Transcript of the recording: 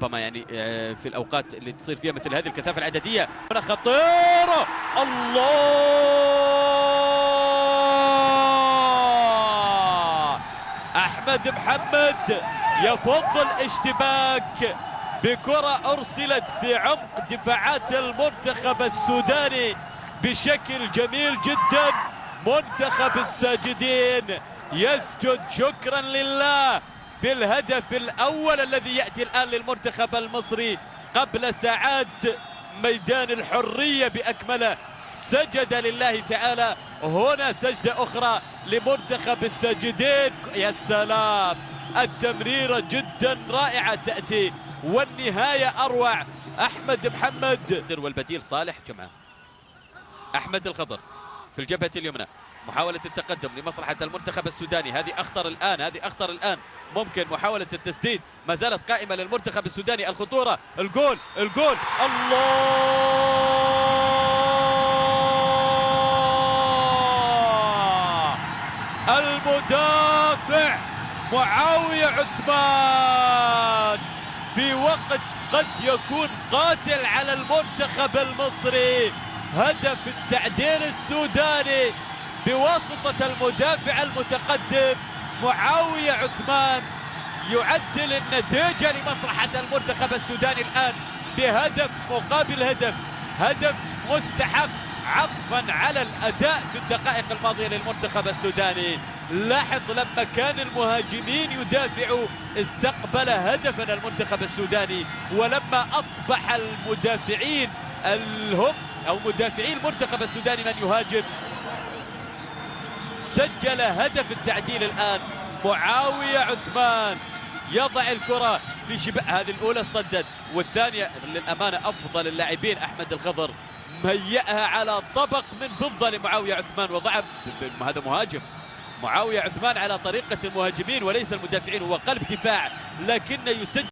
ربما يعني في الأوقات اللي تصير فيها مثل هذه الكثافة العددية. هنا خطيرة، الله، أحمد محمد يفض الاشتباك بكرة أرسلت في عمق دفاعات المنتخب السوداني بشكل جميل جدا. منتخب الساجدين يسجد شكرا لله في الهدف الأول الذي يأتي الآن للمنتخب المصري قبل ساعات. ميدان الحرية بأكمله سجد لله تعالى. هنا سجدة أخرى لمنتخب الساجدين. يا سلام، التمريرة جدا رائعة تأتي والنهاية أروع. أحمد محمد والبديل صالح جمعة. أحمد الخضر في الجبهة اليمنى، محاولة التقدم لمصلحة المنتخب السوداني. هذه أخطر الآن، ممكن محاولة التسديد ما زالت قائمة للمنتخب السوداني. الخطورة، الجول، الله، المدافع معاوية عثمان في وقت قد يكون قاتل على المنتخب المصري. هدف التعديل السوداني بواسطة المدافع المتقدم معاوية عثمان يعدل النتيجة لمصلحة المنتخب السوداني الآن بهدف مقابل هدف مستحق عطفا على الأداء في الدقائق الماضية للمنتخب السوداني. لاحظ لما كان المهاجمين يدافعوا استقبل هدفا المنتخب السوداني، ولما أصبح المدافعين مدافعي المنتخب السوداني من يهاجم سجل هدف التعديل. الآن معاوية عثمان يضع الكرة في شباك. هذه الأولى اصطدت، والثانية للأمانة أفضل اللاعبين أحمد الخضر مهيئها على طبق من فضة لمعاوية عثمان وضعها. هذا مهاجم معاوية عثمان على طريقة المهاجمين وليس المدافعين، هو قلب دفاع لكنه يسجل